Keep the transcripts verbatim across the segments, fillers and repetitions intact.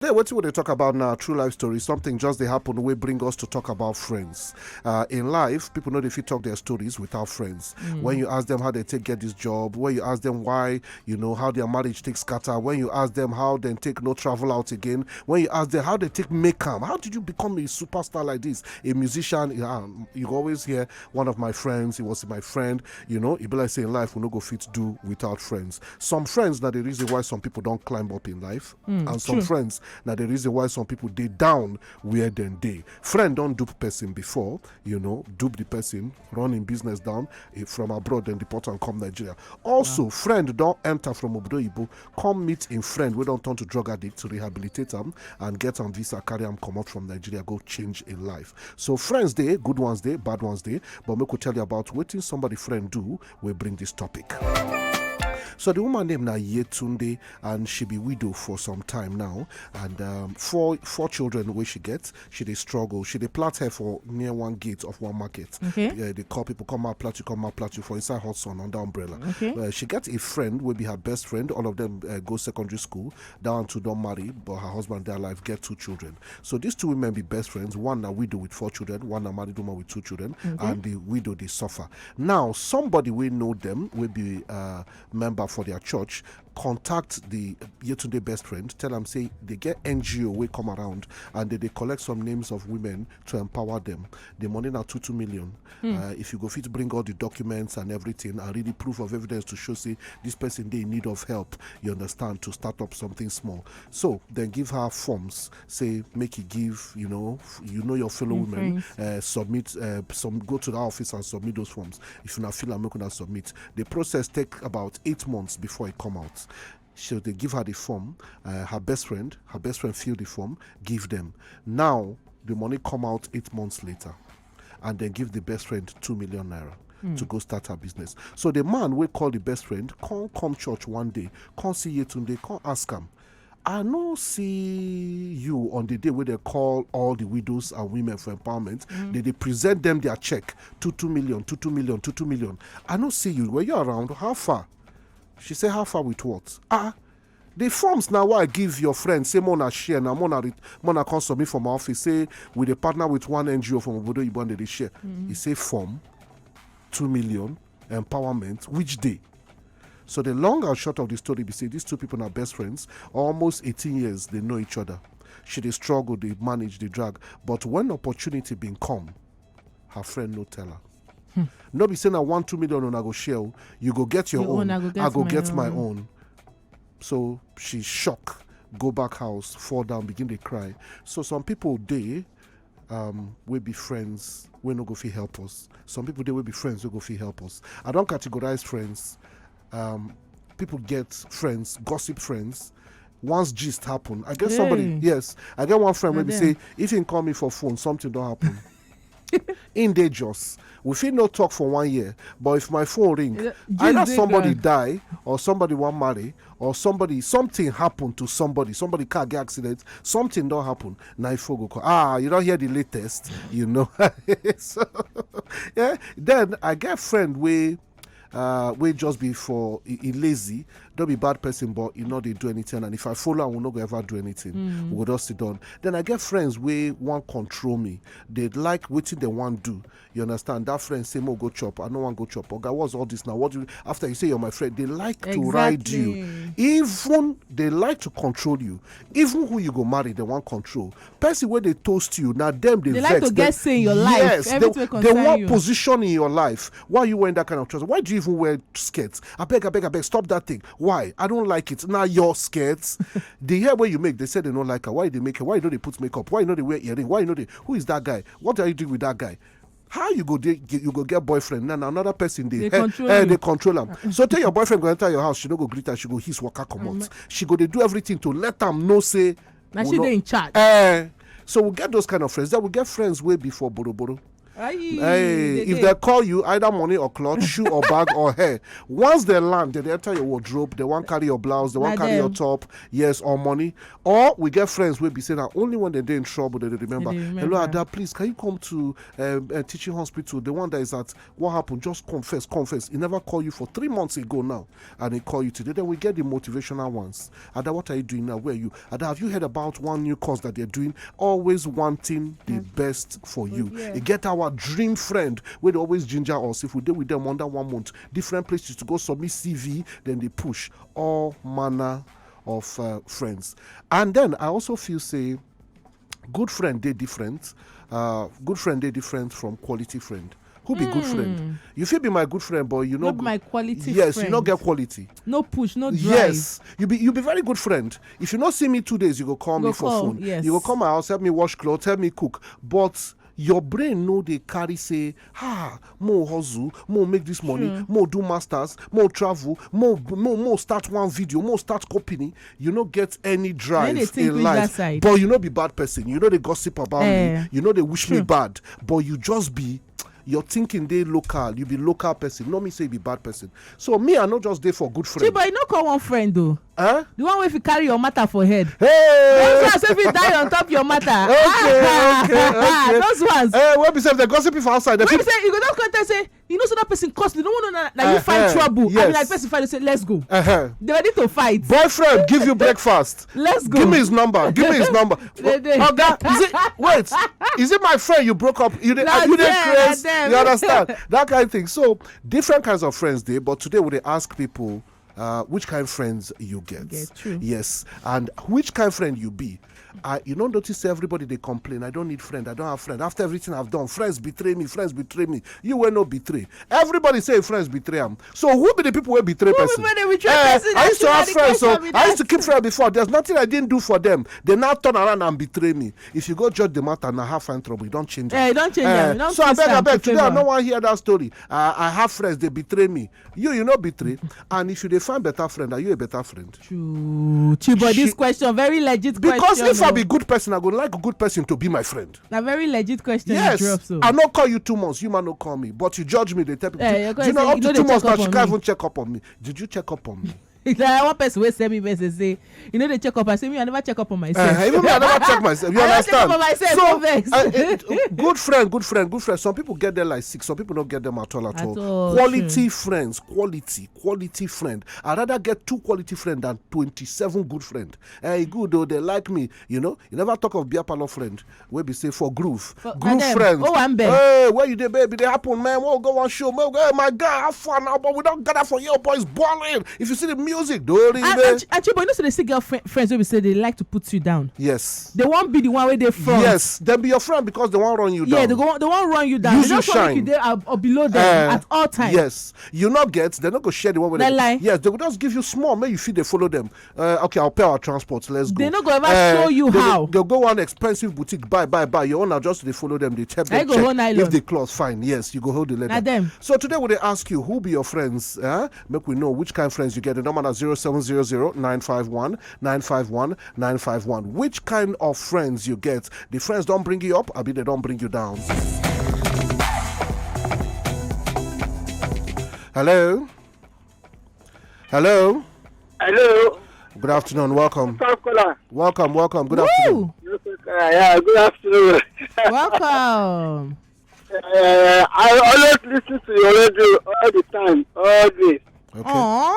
Today, wetin we dey talk about now, true life story, something just dey happen wey bring us to talk about friends. Uh, in life, people no dey fit talk their stories without friends. When you ask them how they take get this job, when you ask them why, you know, how their marriage take scatter, when you ask them how dem take no travel out again, when you ask them how they take make am, how did you become a superstar like this, a musician? Yeah, you always hear, "One of my friends, he was my friend." You know, e be like say in life we no go fit do without friends. Some friends na the reason why some people don climb up in life, and some friends na the reason why some people dey down where dem dey. Friend don dupe person before, you know, dupe the person, run im business down, eh, from abroad, then deport am come Nigeria. Also, friend don enter from obodo oyibo, come meet im friend wey don turn to drug addict, to rehabilitate am and get am visa, carry am comot from Nigeria, go change im life. So friends dey, good ones dey, bad ones dey, but make we tell you about wetin somebody friend do wey bring this topic. So the woman name na Yetunde, and she be widow for some time now, and um, four four children wey she get. She dey struggle. She dey plait hair for near one gate of one market. Okay. Uh, they call people, "Come out, plait you, come out, plait you," for inside hot sun under umbrella. Okay. Uh, she get a friend wey be her best friend. All of them uh, go secondary school. That one too don marry, but her husband dey alive, get two children. So these two women be best friends. One na widow with four children, one na married woman with two children, and the widow dey suffer. Now, somebody wey know them, wey be uh, member for their church, contact the Yetunde best friend, tell am say they get N G O wey come around and they dey collect some names of women to empower them. The money na two two million. Uh, if you go fit bring all the documents and everything and really proof of evidence to show say this person dey in need of help, you understand, to start up something small. So then give her forms, say make you give, you know, f- you know your fellow Your women, friends. Uh, submit uh, some, go to the office and submit those forms. If you not fill am, make una submit. The process take about eight months before it come out. So they give her the form. Uh, her best friend, her best friend fill the form, give them. Now the money come out eight months later, and then give the best friend two million naira to go start her business. So the man wey call the best friend come come church one day, come see Yetunde, come ask am, "I no see you on the day wey they call all the widows and women for empowerment. They dey present them their check, two two million, two two million, two two million. I no see you. Were you around? How far?" She say, "How far with what?" "Ah, the forms na why I give your friend, say mona share, na mona re- mona come submit for my office, say we dey partner with one N G O from obodo oyibo and they dey share." He say, "Form, two million, empowerment, which day?" So the long and short of the story be say these two people are best friends. Almost eighteen years they know each other. She dey struggle, dey manage, dey drag. But when opportunity been come, her friend no tell her. No be say na one two million una go share o. You go get your, Your own. own, I go get I go my get my own. own. So she shock, go back house, fall down, begin dey cry. So some people dey um, wey be friends wey no go fit help us. Some people dey wey be friends wey go fit help us. I don categorize friends. Um, people get friends, gossip friends. Once gist happen, I get somebody. Hey. Yes, I get one friend Na wey be them. Say if he call me for phone, something don happen. In dey just, we fit no talk for one year, but if my phone ring, Yeah, either gist dey somebody ground. Die or somebody wan marry or somebody, something happen to somebody, somebody car get accident, something don happen. Na if go call, "Ah, you don hear the latest?" You know. So, yeah. Then I get friend wey uh, wey just be for he, he lazy, don't be bad person, but he no dey do anything. And if I follow, I will not go ever do anything. We go just sit down. Then I get friends wey wan control me. They like wetin they wan do. You understand? That friend say, "Mo go chop. I no wan go chop." "Oga, what's all this now? What do you?" After you say you're my friend, they like to ride you. Exactly. Even they like to control you. Even who you go marry, they wan control. Person wey dey toast you, na them they They vex. like to get say in your life, Yes, everything they, wey they concern want you. Position in your life. Why you wearing that kind of trouser? Why do you even wear skirts? I beg, I beg, I beg, stop that thing. Why? I don't like it. Now your skirts, the hair where you make, they say they don't like her. Why they make it? Why you know they put makeup? Why you know they wear earring? Why you know they? Who is that guy? What are you doing with that guy? How you go dey, you go get boyfriend now? Another person dey, They eh, control eh, you. They control am. So tell your boyfriend go enter your house. She no go greet her. She go hiss, waka comot. She go dey do everything to let am know say Now we she no- dey in charge. Eh, so we get those kind of friends. Then we get friends wey be for boroboro. Hey, if they call you, either money or cloth, shoe or bag or hair. Once they land, they, they enter your wardrobe, they want carry your blouse, they want carry your top, yes, or money. Or we get friends will be saying that only when they dey in trouble, they dey remember. Hello, Ada, please, can you come to um, uh, teaching hospital? The one that is at what happened, just confess, confess. He never called you for three months ago now, and he called you today. Then we get the motivational ones. Ada, what are you doing now? Where are you? Ada, have you heard about one new course that they're doing? Always wanting the best for you. You get our dream friend where they always ginger us. If we deal with them under one month, different places to go submit C V, then they push all manner of uh, friends. And then I also feel say good friend dey different. Uh, good friend dey different from quality friend. Who be good friend? You fit be my good friend, but you no be my quality yes, you no get quality. No push, no drive. Yes, you be you be very good friend. If you no see me two days, you go call me for phone. Yes. You go come my house, help me wash clothes, help me cook. But your brain no dey carry say, ah, mo hustle, mo make this money, mo do masters, mo travel, mo mo mo start one video, mo start company. You no get any drive in life, but you no be bad person. You no dey gossip about me. You no dey wish me bad, but you just be your thinking dey local. You be local person, no mean say you be bad person. So me, I no just dey for good friend. Chibo, you no call one friend o. Huh? The one wey fit carry your matter for head. Hey! Those ones wey fit die on top your matter. Okay, okay, okay. Those ones. Hey, wey be say if they gossip people outside, wey be say you go just come tell say you know say that person cause you no wan know na na you find trouble. Yes. I mean, like person find say let's go. Uh-huh. They ready to fight. Boyfriend give you breakfast. Let's go. Give me his number. Give me his number. Oga, is it wait? Is it my friend you broke up? You dey you dey craze. You understand that kind of thing. So different kinds of friends dey, but today we dey ask people uh, which kind of friends you get. Get true. Yes, and which kind of friend you be. I, you don't notice everybody they complain. I don't need friend. I don't have friend. After everything I've done, friends betray me. Friends betray me. You will not betray. Everybody say friends betray them. So who be the people who betray who person? People they betray uh, person? I used to have friends. So I used to keep friends before. There's nothing I didn't do for them. They now turn around and betray me. If you go judge the matter, now have find trouble. You don't change. Yeah, you don't change. Uh, you don't so I beg, I beg. Today I don't want to hear that story. Uh, I have friends. They betray me. You you no betray. And if you dey find better friend, are you a better friend? True. True, but this question very legit question. Because if I be good person, I go like good person to be my friend. Na very legit question. Yes, you drop so. I no call you two months, you man no call me, but you judge me. They tell people, eh, do you know up to two months now she can't even check up on me. Did you check up on me? Like one person wey send me message say you know they check up. I say me I never check up on myself. Uh, even me I never check myself. You I understand? Check up on myself, so uh, it, good friend, good friend, good friend. Some people get there like six. Some people don't get them at all at, at all, all. Quality true. Friends, quality, quality friend. I rather get two quality friend than twenty-seven good friend. Hey, good though they like me. You know, you never talk of beer parlor friend. Wey be say for groove groove friends. Hey, where you dey, baby? They happen, man. We'll go on show, man. Hey, my guy, how far now? But we don't gather for your boys balling. If you see the music, do it. And chibo, you know, so they see girl friends wey be say they like to put you down. Yes. They won't be the one where they front. Yes, they be your friend because they won't run you down. Yeah, they go. They won't run you down. Use they don't want you there or, or below them uh, at all times. Yes, you not get. They not go share the one with them. Lie. Yes, they will just give you small. May you feel they follow them. Uh, okay, I'll pay our transport. Let's go. They no go ever uh, show you they, how. They go one expensive boutique, buy, buy, buy. Your own, I'll just they follow them. They check them. Check if the clothes fine. Yes, you go hold the letter. Them. So today, we they ask you who be your friends. Huh? Make we know which kind of friends you get. The number is zero seven zero zero nine five one nine five one nine five one. Which kind of friends you get? The friends don't bring you up. I mean, they don't bring you down. Hello. Hello. Hello. Good afternoon. Welcome. Welcome. Welcome. Good Woo! Afternoon. Yeah, good afternoon. Welcome. Uh, I always listen to your radio all the time, all day. Okay. Aww.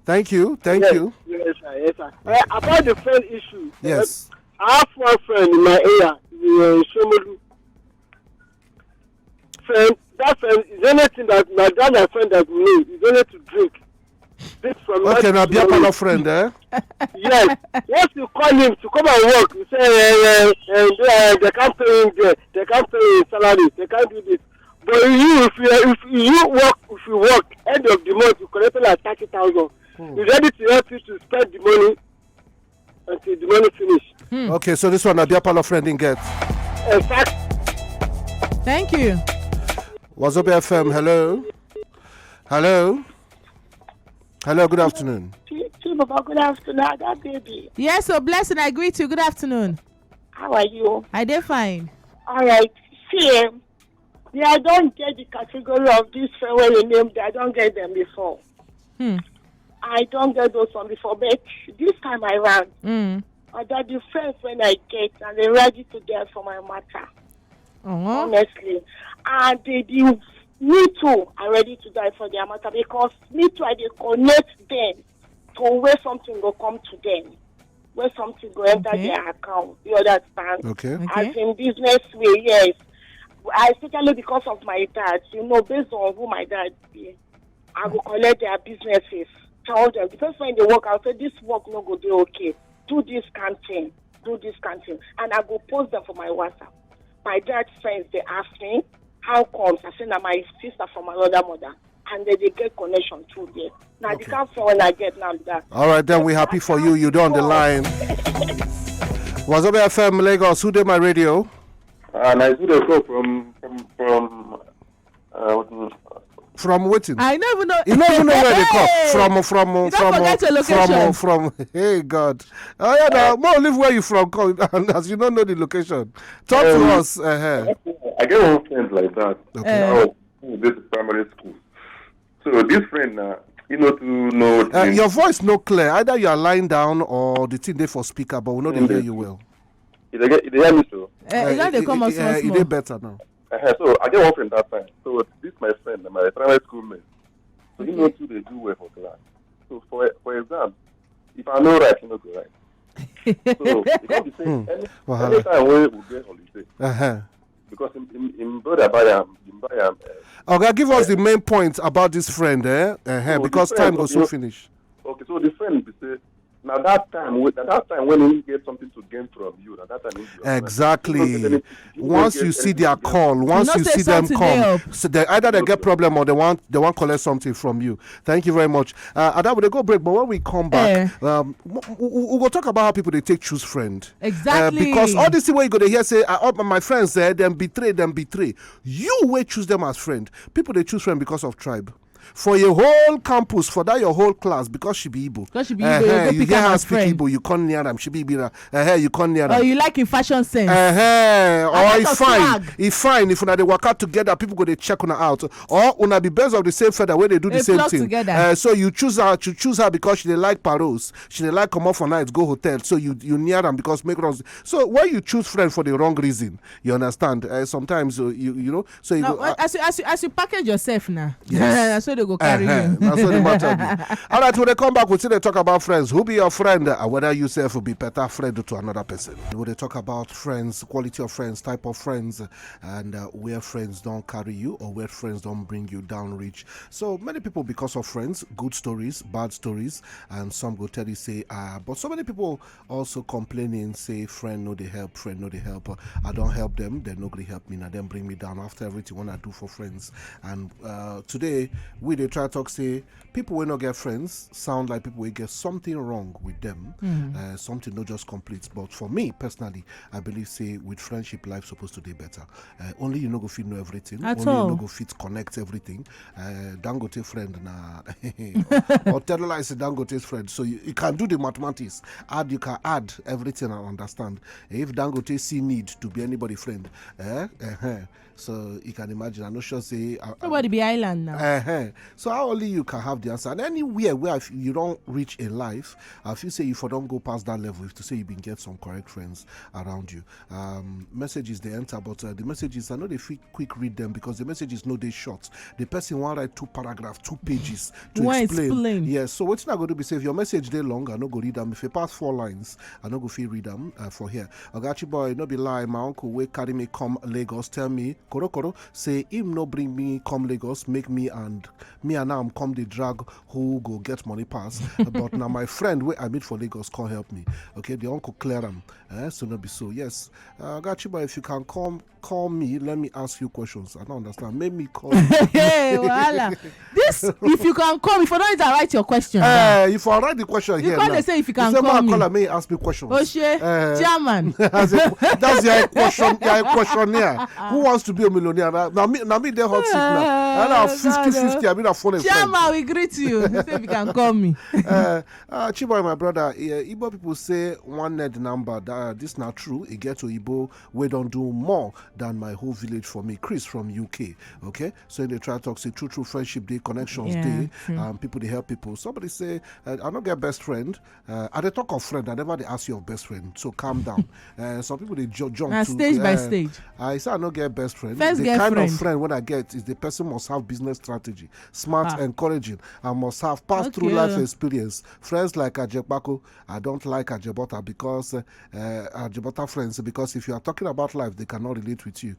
Thank you. Thank yes, you. Yes, sir. Yes, sir. Uh, about the friend issue. Yes. Uh, I have one friend in my area, in uh, Shomolu. Friend, that friend is anything that my that my friend that me is only to drink. This from okay, now be a part of friend, eh? Yes. Once you call him to come and work, you say eh, eh, eh, eh, they can't pay him there, they can't pay him salary, they can't do this. But you, if you if you work, if you work, end of the month you collect like thirty thousand. Hmm. He's ready to help you to spend the money until the money finish. Hmm. Okay, so this one, a dear pal of friend didn't get. Exactly. Thank you. What's up, F M? Hello? Hello? Hello, good afternoon. Chief, Baba, good afternoon. I got baby. Yes, so blessing, I greet you. Good afternoon. How are you? I did fine. All right. See, eh, Yeah, I don't get the category of this friend where you named. I don't get them before. Hmm. I don't get those one before, but this time around, Mm. other the friends when I get and they ready to die for my matter, Uh-huh. honestly. And they, they, me too, I ready to die for their matter because me too, I dey connect them to where something go come to them, where something go enter Okay. their account. You understand? Okay. Okay. As in business way, yes. I, especially because of my dad, you know, based on who my dad is, I go collect their businesses, tell them. The first when they work, I'll say, "This work no go dey okay. Do this kind thing, do this kind thing." And I go post them for my WhatsApp. My dad friends, they ask me, "How comes?" I say, "Na my sister from another mother." And then they get connection through there. Now, Okay. the kind friend when I get now be that. All right, then we happy for you. You don't on the line. What's up, F M Lagos? Who did my radio? And I see the call from from from uh, From waiting. I don't even know. You don't even know where they come Hey! from. From You don't from forget your from location. From. Hey God. Oh yeah, now more leave where you from. Come, and as you don't know the location, talk to Um, us. Uh-huh. I get one friend like that. Okay. Eh. Now, who this is primary school. So this friend, uh, you know, to know. Uh, your voice no clear. Either you are lying down or the thing there for speaker, but we know they hear you well. If they get, if they hear me so. Eh, e don dey come out small It small. Dey better now. Uh, so I get one friend that time. So this my friend, my primary school mate. So you know too they do well for class. So for for exam, if I know right, you know go right. So it can't be saying any, Wahala. Anytime we will get holiday Uh-huh. Because him, him, him brother buy am, him buy am. Uh, Okay, give us the main point about this friend, eh? Uh-huh, So because this time friend goes go to be- finish. Okay, so the friend be say, now that time, we- now that time when he get something to gain from you, now that time he Exactly. Once you see their call, once You know you say see them something dey come, up. so they, either they get problem or they want they want collect something from you. Thank you very much. Uh, Ada, we dey go break, but when we come back, Eh. um, we, we, we go talk about how people they take choose friend. Exactly. Uh, because all this thing where you go to hear say, uh, all my friends there, them betray, them betray. You will choose them as friend. People they choose friend because of tribe. For your whole campus, for that your whole class, because she be Igbo. Because she be Igbo, you go you pick get am her as speak friend. Igbo, you can't near am. She be Ibira. Uh, you can't near Or am. You like in fashion sense. Uh-huh. Or Like it's a fine. Swag. It's fine if una dey waka together, people go dey check una out. Or una be birds of the same feather where they do the They same flock thing. Together. Uh, so you choose her, you choose her because she dey like paros. She dey like come off for night, go hotel. So you you near am because make runs. So when you choose friend for the wrong reason, you understand. Uh, sometimes uh, you you know. So you No, go. Uh, as you as you as you package yourself now, Yes. so they go carry uh-huh. you. That's what the matter be. All right, when they come back, we'll still dey talk about friends. Who be your friend? Uh, whether you self will be better friend to another person. We'll dey talk about friends, quality of friends, type of friends, and uh, where friends don't carry you or where friends don't bring you down reach. So many people, because of friends, good stories, bad stories, and some go tell you say, ah, but so many people also complaining say, "Friend no dey help, friend no dey help. I don't help them, they no gree help me, now them bring me down after everything when I do for friends." And uh, today we dey try talk say people wey no get friends sound like people wey get something wrong with them. Uh, something no just complete. But for me personally, I believe say with friendship, life supposed to be better. Uh, only you no go fit know everything. At Only all. You no go fit connect everything. Uh, Dangote friend na or tell lie say Dangote's friend. So you, you can do the mathematics. Add, you can add everything and understand. If Dangote see need to be anybody friend, eh? Uh-huh. So you can imagine. I'm not sure say. Uh, Nobody be island now. Uh-huh. So how only you can have the answer. And anywhere where if you don't reach in life, I feel say you for don't go past that level. If to say you been get some correct friends around you, um, messages they enter, but uh, the messages I know they feel quick read them because the messages no they short. The person want write two paragraph, two pages to Why explain. Explain? Yes. So what I go do be say if your message they long, I no go read them. If you pass four lines, I no go feel read them uh, for here. Ogachi boy, no be lie. My uncle wey carry me come Lagos tell me, "Koro Koro, say him no bring me come Lagos, make me and me and am come the drag who go get money pass." But now my friend wey I meet for Lagos come help me. Okay, the uncle clear am. Eh? So no be so. Yes, uh, Ogachi boy, if you can come call me, let me ask you questions. I don't understand. Make me call. Hey, wahala. This, if you can come, if you don't write your question. down. Uh, if I write the question You here, call now, they say if you can say, call "Man, me." Call me, ask me questions. Oshe, Eh, chairman. That's, a, that's your question. Your questionnaire. Who wants to be a millionaire? Now, now me, now me, they hot seat now. And now Ah, fifty fifty. Yeah, I mean, I phone a friend. Chairman, we greet you. He say you can call me. Uh, uh, Chiboy, my brother, uh, Igbo people say one net number. That, uh, this not true. It get to Igbo. We don't do more than my whole village for me. Chris from U K. Okay, so in the try talk say true, true friendship day, connections Yeah, day, true. Um, people they help people. Somebody say, uh, I don't get best friend. Uh, I dey talk of friend. I never dey ask you of best friend. So calm down. Uh, some people they ju- jump Na to stage by uh, stage. I say I no get best friend. First The get kind friend. Of friend when I get is the person must have business strategy, smart, Ah. Encouraging, and must have passed through Okay. Life experience. Friends like Ajepako, I don't like Ajebota because uh, uh, Ajebota friends, because if you are talking about life, they cannot relate with you.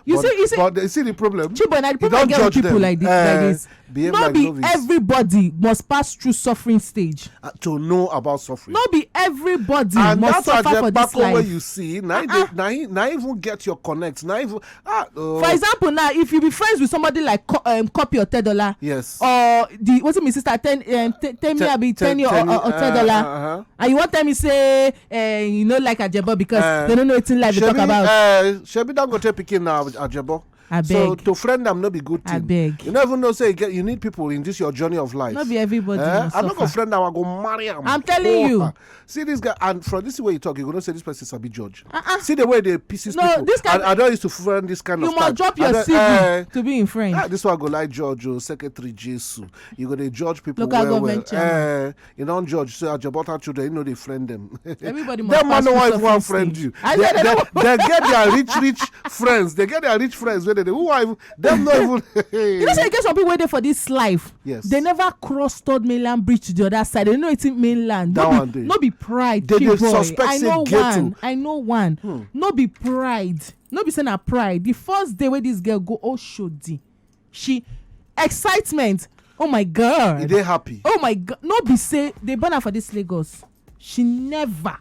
You but, see, you see, but you see the problem. Chiboy, na the You problem I don't get with judge people them. Like this. Eh, Like this. behave No like be novice. Everybody must pass through suffering stage. Uh, to know about suffering. No be everybody And must that's suffer for this Ajepako where life. You see, now, Uh-uh. now, now even get your connect. Now even ah, oh, For example, now if you be friends with somebody like Co- um, Copy or Tedola, yes. Or the what's it, my sister, ten, um, t- ten me Te- abi te- ten year or, ten- or, or uh, Tedola, uh-huh. And you want tell me say uh, you no like Ajebo because Uh, they don't know wetin life dey talk Shebi, about. Uh, Shebi Dangote pikin na Ajebo. Abeg. So to friend them no be good thing. Abeg. You never know say you, get, you need people in this your journey of life. No be everybody Eh? must I no go suffer. Friend them. I go marry am. I'm telling you. See this guy, and from this way you talk, you gonna say this person is a big judge. Uh-uh. See the way they pieces No, people. This kind And I don't used to friend this kind You of must type. Drop your I don't- C V eh, to be in friend. Ah, this one go like judge, oh, secretary Jesus. You go to judge people Local well, government well. chairman. Eh, you don't judge. So Ajebota children, you know they friend them. Everybody must Them man pass no through wife want suffering friend stage. You. I They, said they they, don't- they get their rich, rich friends. They get their rich friends. Where they, who are even, them not even. You know, say get some people waiting for this life. Yes. They never cross third mainland bridge to the other side. They don't know it's mainland. That No be, one dey. No be pride. They Chief dey boy. Suspect I say know ghetto. One. I know one. Hmm. No be pride. No be saying a pride. The first day where this girl go Oshodi, she excitement. Oh my God. They happy. Oh my God. No be say they born her for this Lagos. She never.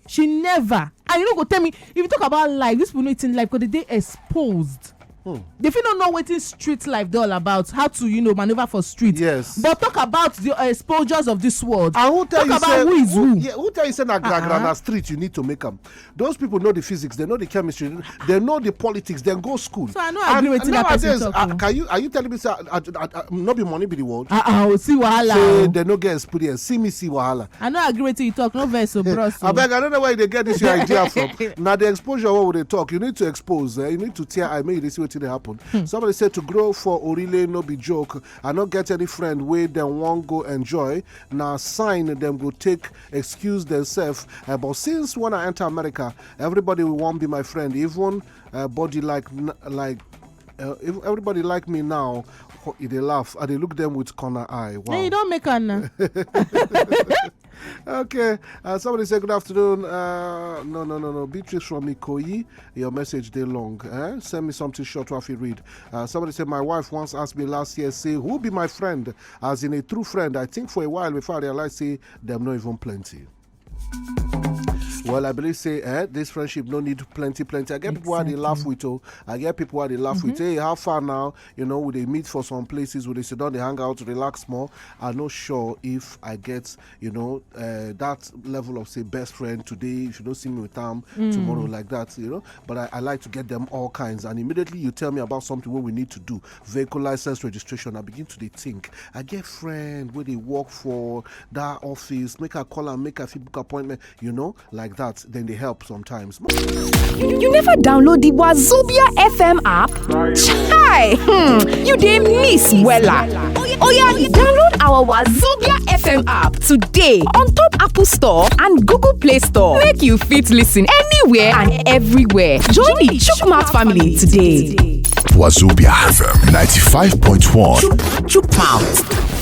She never. And you know, go tell me if you talk about life, this people know it's in life because they dey exposed. Hmm. They feel don't know what is street life they all about. How to you know maneuver for street. Yes. But talk about the uh, exposures of this world. And who tell talk you about say, who is who? Who, yeah, who tell you say na gra gra, uh-uh, na street you need to make them? Those people know the physics, they know the chemistry, they know the politics, they go school. So I know. And agree with that person nowadays, talk, uh, can you are you telling me say uh, uh, uh, uh, no be money be the world? Uh-uh, see wahala. Say they no get experience. See me see wahala. I no agree with you talk, no verse, so bros. I beg, I don't know where they get this your idea from. Now the exposure what would they talk? You need to expose. Eh? You need to tear. I mean, you see what they happen. Hmm. Somebody said to grow for Orile no be joke. I not get any friend where they won't go enjoy. Now sign them go take excuse themselves. Uh, but since when I enter America, everybody will want be my friend. Even uh, body like like uh, if everybody like me now, they laugh and they look them with corner eye. Wow. Hey, you don't make her now. Okay, uh, somebody say good afternoon. Uh, no, no, no, no. Beatrice from Ikoyi, your message day long. Eh? Send me something short if you read. Uh, somebody said my wife once asked me last year, say who be my friend? As in a true friend. I think for a while before I realized, say them not even plenty. Well, I believe say eh, this friendship no need plenty, plenty. I get exactly. People who they laugh with, oh, I get people who they laugh mm-hmm. With. Hey, how far now? You know, we they meet for some places, we they sit down, they hang out, relax more. I'm not sure if I get you know uh, that level of say best friend today. If you don't see me with them mm. Tomorrow like that, you know. But I, I like to get them all kinds, and immediately you tell me about something what we need to do, vehicle license registration, I begin to they think. I get friend where they work for that office, make a call and make a book appointment, you know, like that. Then they help sometimes. You, you never download the Wazobia F M app? Chai! Hmm, you dey miss wella. Oh yeah, download our Wazobia F M app today on top Apple Store and Google Play Store. Make you fit listen anywhere and everywhere. Join the Chukmat family today. Wazobia F M ninety-five point one. Chukmat.